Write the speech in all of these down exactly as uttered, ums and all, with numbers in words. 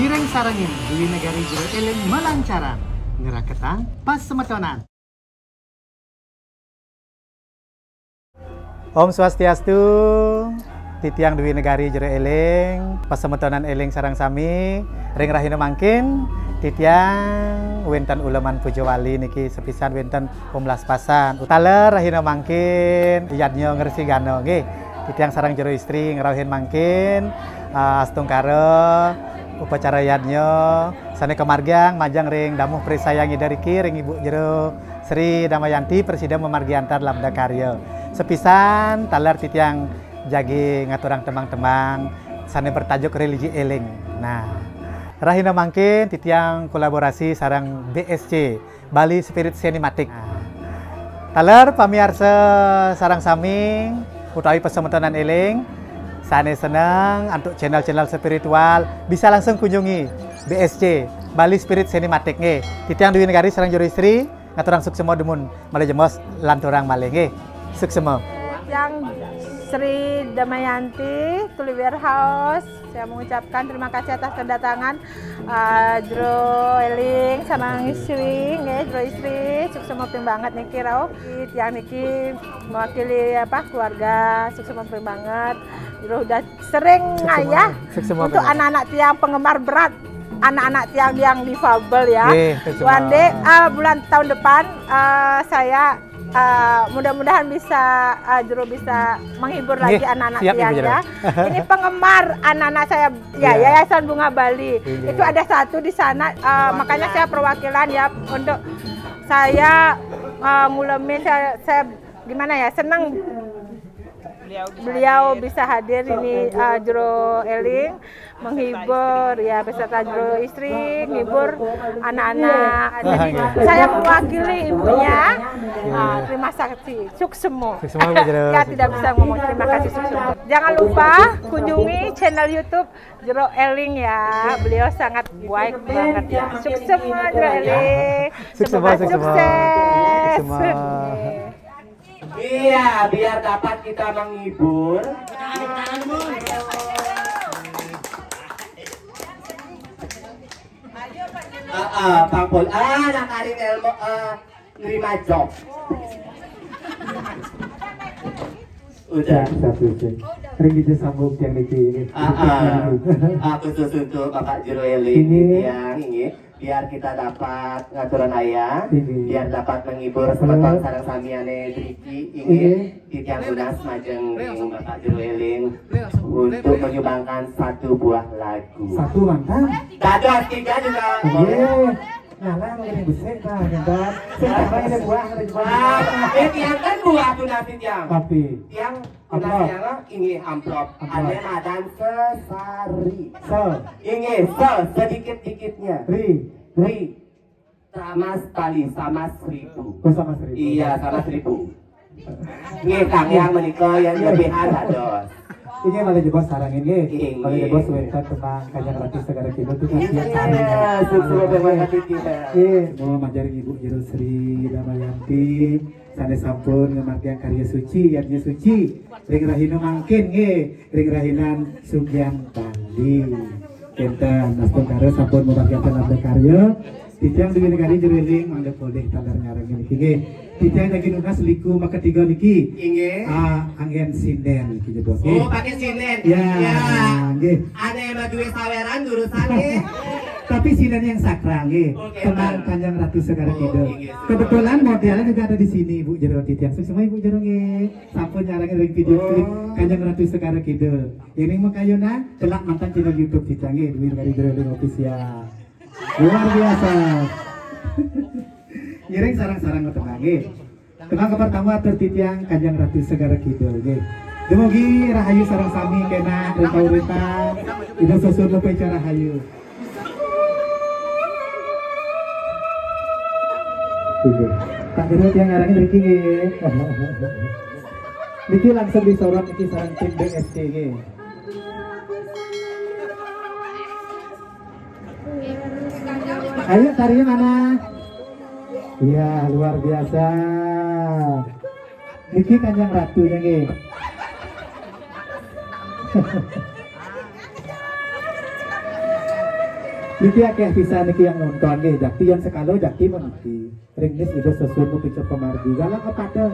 Ngiring sarengin Dwi Negari Jero Eling malancaran ngraketang pasemetonan. Om Swastiastu, titiang Dwi Negari Jero Eling, pasemetonan eling sareng sami, ring rahina mangkin, titiang wénten uleman puja wali niki sepisan wénten pemlaspasan. Taler rahina mangkin, yadnya ngresiki gana nggih. Titiang sareng jero istri ngrauhin mangkin, eh, astungkara upacara yadnya sané kamargiang majeng ring damuh prisayang Ida riki ring Ibu Jero Sri Damayanti, presida mamargi antar labda karya. Sepisan taler titiang jagi ngaturang tembang-tembang sané bertajuk Religi Eling. Nah, rahina mangkin titiang kolaborasi sareng B S C, Bali Spirit Cinematic. Nah, taler pamiarsa sareng sami utawi pasemetonan eling sané seneng antuk channel-channel spiritual, bisa langsung kunjungi B S C, Bali Spirit Cinematic nggih. Titiang Dwi Negari sareng jero istri ngaturang suksema dumun malih jebos lanturang malih nggih. Suksema. Yang Sri Damayanti, Tuliwir House, saya mengucapkan terima kasih atas kedatangan, eh, Jero Eling sareng istri nggih, Jero istri, suksema ping banget niki rauh. Tiang niki mewakili apa, keluarga, suksema ping banget. Jero udah sering ngayah untuk anak-anak tiang penggemar berat, anak-anak tiang yang difabel ya. Nggih, suksema. One day, eh, bulan tahun depan, eh, saya, eh, mudah-mudahan bisa, eh, Jero bisa menghibur lagi anak-anak tiang ya. Ini penggemar anak-anak saya ya, Yayasan Bunga Bali. Iya. Itu ada satu di sana, eh, makanya saya perwakilan ya untuk saya, eh, ngulemin, saya, saya gimana ya, senang beliau bisa hadir ini, eh, Jero Eling menghibur ya, beserta Jero istri, menghibur anak-anak. Jadi saya mewakili ibunya. Ah, terima kasih, suksema. Suksema, Bu Jero. Ya, tidak bisa ngomong, terima kasih, suksema. Jangan lupa kunjungi channel YouTube Jero Eling ya. Beliau sangat baik banget ya. Suksema Jero Eling. Suksema, semoga sukses. Suksema. Iya, biar dapat kita menghibur. Ah, ah, Bang Pol. Ah, nak tarik ilmu, ah, nerima job. Udah. Satu, satu. Ring kita sambung yang niki ini. Ah, ah. Ah, khusus untuk Bapak Jero Eling, ini. Yang ini. Biar kita dapat ngaturan ayah, biar dapat menghibur semeton sareng samiané driki, inggih, titiang tunas majeng ring Bapak Jero Eling untuk menyumbangkan satu buah lagu. Satu mantap. Dados tiga juga boleh. Nyalah mungkin besar dah, nyebar. Sekarang ada buah, ada buah. Ah, eh, tiang kan buah tunas tiang. Tapi tiang tunas tiang, inggih amplop. Amplop. Ada madan sesari. Se. Inggih, se, sedikit-dikitnya. Ri. Ri. Sama sekali, sama seribu. Oh, sama seribu. Iya, sama seribu. Nggih, Kang, yang menika yang lebihan dados. Ini malah jebos sarang ini. Inggih. Malah jebos wénten tembang Kajang Ratu Segara Kidul itu. Iya, sukses banget iki. Nggih, mau majeng Ibu Jero Sri Damayanti, sané sampun ngamargiang karya suci, yadnya suci. Ring rahina mangkin nggih, ring rahinan Sugian Bali. Kénten, astungkara sampun mamargiang labda karya. Titiang Dwi Negari Jero Eling mangda polih taler nyarengin niki nggih. Titiang jagi nunas liku makatiga niki. Inggih. Ah, anggén sindén niki jebos nggih. Oh, pakai sindén. Ya, nggih. Ada yang duwe saweran durusang nggih. Tapi sindén yang sakral nggih. Oke, tembang Kanjeng Ratu Segara Kidul. Oh, inggih. Kebetulan modelnya juga ada di sini, Bu Jero, titiang. Suksema Ibu Jero nggih. Sampun nyarengin ring video klip Kanjeng Ratu Segara Kidul. Ini makayuna celak mantan channel YouTube titiang nggih, Dwi Negari Jero Eling Official. Luar biasa. Ngiring sareng-sareng tembang nggih. Tembang kapertama atur titiang Kanjeng Ratu Segara Kidul nggih. Dumugi rahayu sareng sami kénak ring kauripan. Ida susun lupa cara rahayu. Nggih. Tak kira tiang nyarengin riki nggih. Niki langsung disorot niki sareng tim B S C nggih. Ayo, tarinya mana? Iya, luar biasa. Niki Kanjeng Ratu nggih. Niki akéh pisan niki yang nonton nggih, jakti yang sekalo jakti meniki. Ring nis Ida Sesuhun mapica pamargi. Galang kepada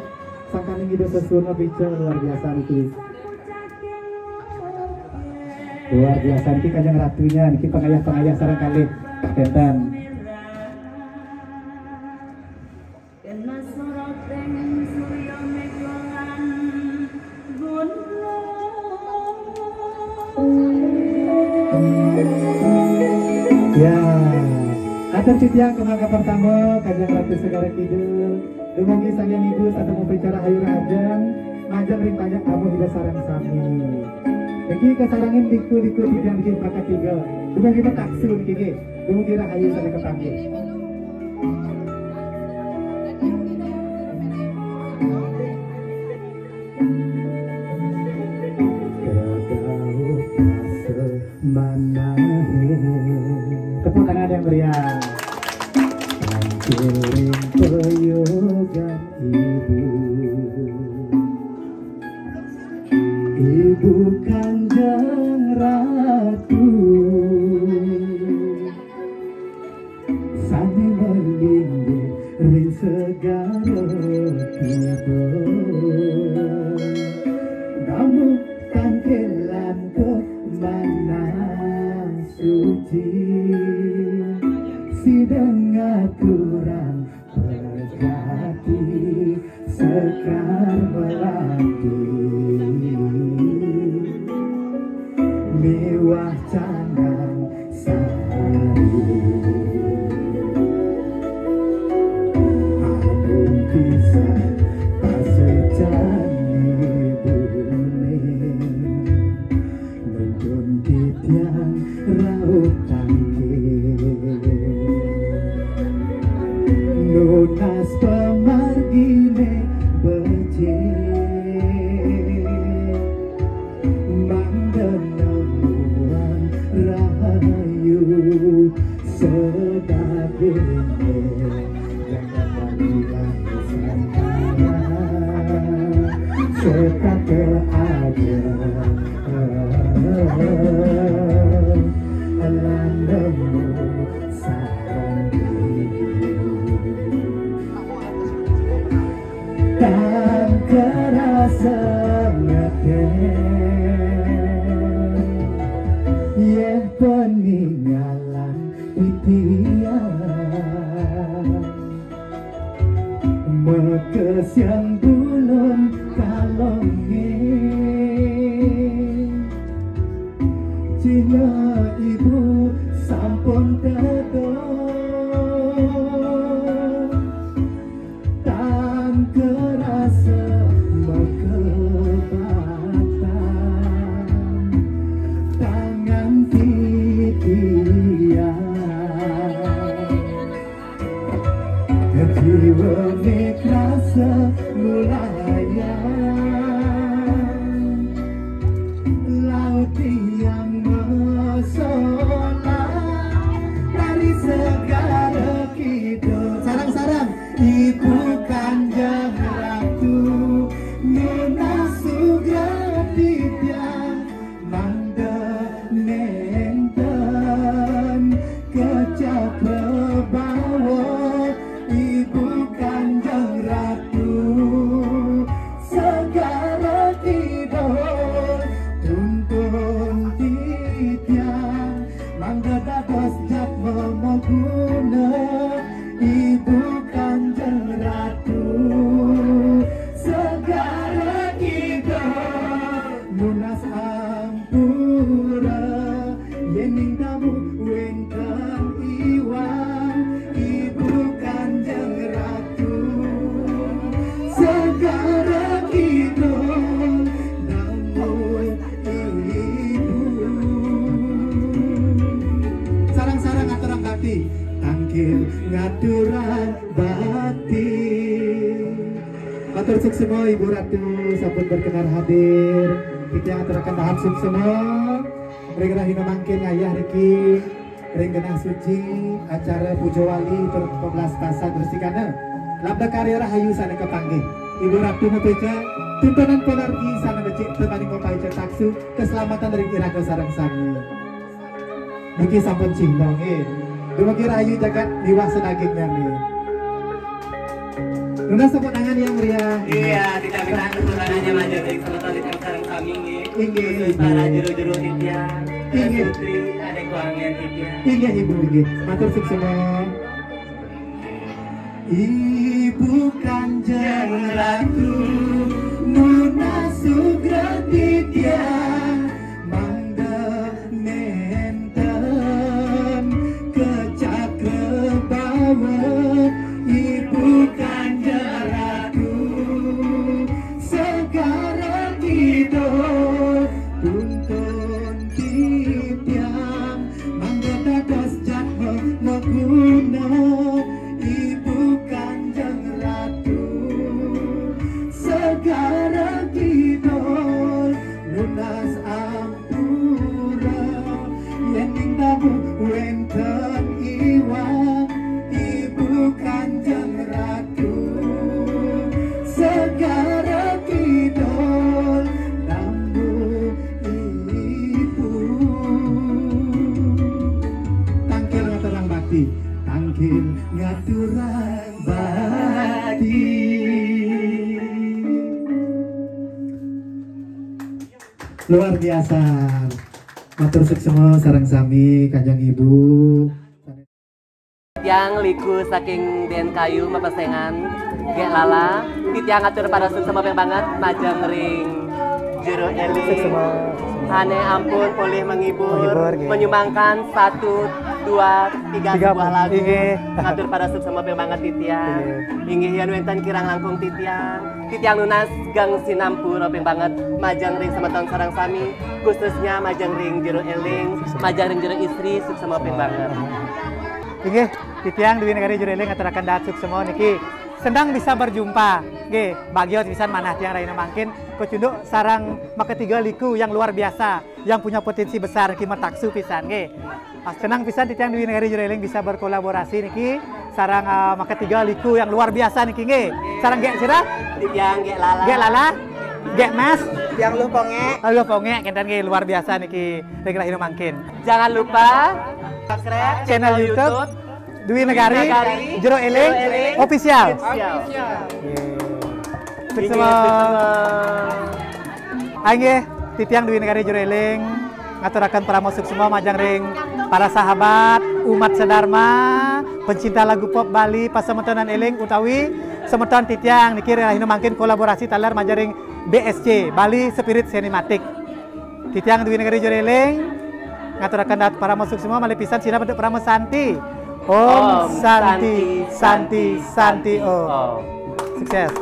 sangkaning Ida Sesuhun mapica luar biasa niki. Luar biasa niki Kanjeng Ratunya niki pangayah-pangayah sareng kalih. Kénten. Kena soroteng surya megolan gunung. Ya, atur titiang kemangga pertama Kanjeng Ratu Segara Kidul. Dumugi saking ibu sareng mapica rahayu rahajeng majeng ring panjak tamu Ida sareng sami. Niki kasarengin liku-liku titiang niki bakat tiga. Dumugi mataksu niki nggih. Dumugi rahayu sareng kapanggih. Dadauh rasa manahe. Tepuk tangan yang meriah. Saking peyogan ibu, ibu Kanjeng Ratu. Sami malinggih ring segara kidul. Namu tangkilan ke manah suci, sida ngaturang pejati Sekar Melati miwah Canang Sari. Agung pisan pasucan ibune. Nuntun titiang raup tangkil. Nunas pamargine becik. Mangda nemuang rahayu sedaging. Sekate aja landemu sarang diri. Tan kerasa ngedeng yeh peninggalan titiang. Makesiang bulun kalonge. Cihna ibu sampun tedong. Tan kerasa makebatan tangan titiang. Jiwane krasa mulayang. Laut tiang masolah dari segara kidul. Sarang-sarang Ibu Kanjeng Ratu, nunas sugrati tiang. Mangda nenten kecap bawa Ibu Kanjeng Ratu Segara Kidul, tuntun titiang mangda dados jadma maguna Ibu Kanjeng Ratu Segara Kidul. Nunas ampura yening tamu wenten iwang Ibu Kanjeng Ratu Segara Kidul, namun ibu. Sarang-sarang ngaturang bakti, tangkil ngaturang bakti. Matur suksma Ibu Ratu sampun berkenan hadir. Kita aturaken dahar suksma ring rahina mangkin ngayah riki ring genah suci acara puja wali tur pebelastasan Grestikana. Labda karya rahayu sane kapanggih. Ibu Ratu mapica tuntunan pamargi sane becik tur maring mapaica taksu keselamatan ring iraga sareng sami. Niki sampun cingkong, eh. Dumugi rahayu jagat liwah sadagingnya, nih. Nunas tepuk tangan yang meriah. Iya, kita minta tepuk tangannya Majeng ring semeton titiang sareng sami, nggih. Inggih, khusus Ibu. Para jero-jero titiang, Inggih. Putri, adik wangian titiang. Inggih, Ibu, inggih. Matur suksma. Ibu Kanjeng Ratu, nunas sugra titiang, mangda nenten kecakrebawa. Ibu Kanjeng Ratu, segara kidul, tuntun titiang, mangda dados jadma maguna. Ibu Kanjeng Ratu, segara kidul, nunas ampura, yen ing tabuh wenten iwang. Ibu Kanjeng Ratu, segara kidul, nambuh Ibu. Tangkil ngaturang bakti, tangkil ngaturang bakti. Luar biasa. Matur suksma sareng sami, Kanjeng Ibu. Tiang Liku saking Dén Kayu mapesengan, Gék Lala. Titiang atur parasuksma ping banget majeng ring Jero Éling. Suksma, suksma. Ané ampun polih menghibur, Menghibur, nggih. Menyumbangkan satu, dua, tiga, Tiga, sebuah lagu. Inggih. Atur parasuksma ping banget titiang. Inggih. Inggih, yén wénten kirang langkung titiang, titiang nunas geng sinampura ping banget majeng ring semeton sareng sami, khususnya majeng ring Jero Éling, majeng ring Jero Istri, suksma ping banget. Inggih, titiang Dwi Negari Jero Éling ngaturaken dahat suksma niki. Senang bisa berjumpa. Nggih, bagia pisan manah tiang rahina mangkin kecunduk sareng maketiga Liku yang luar biasa, yang punya potensi besar niki, mataksu pisan nggih. Ah, senang pisan titiang Dwi Negari Jero Éling bisa berkolaborasi niki sareng, ah, maketiga Liku yang luar biasa niki nggih. Sareng Gék sira? Titiang Gék Lala. Gék Lala. Gék Mas. Tiang Luh Pongék. Ah, Luh Pongék, kénten nggih, luar biasa niki ring rahina mangkin. Jangan lupa subscribe channel YouTube Dwi Negari, Negari, Jero Éling, Jero Éling Official. Official. Nggih. Inggih, suksma. Inggih, titiang Dwi Negari Jero Éling ngaturaken parama suksma majeng ring para sahabat, umat sedharma, pencinta lagu pop Bali, pasemetonan éling utawi semeton titiang niki rahina mangkin kolaborasi taler majeng ring B S C, Bali Spirit Cinematic. Titiang Dwi Negari Jero Éling ngaturaken dahat parama suksma, malih pisan sineb antuk parama santi. Om Santi, Santi, Santi Om. Sukses.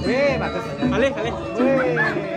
Wih, bagus. Alih, alih. Wih.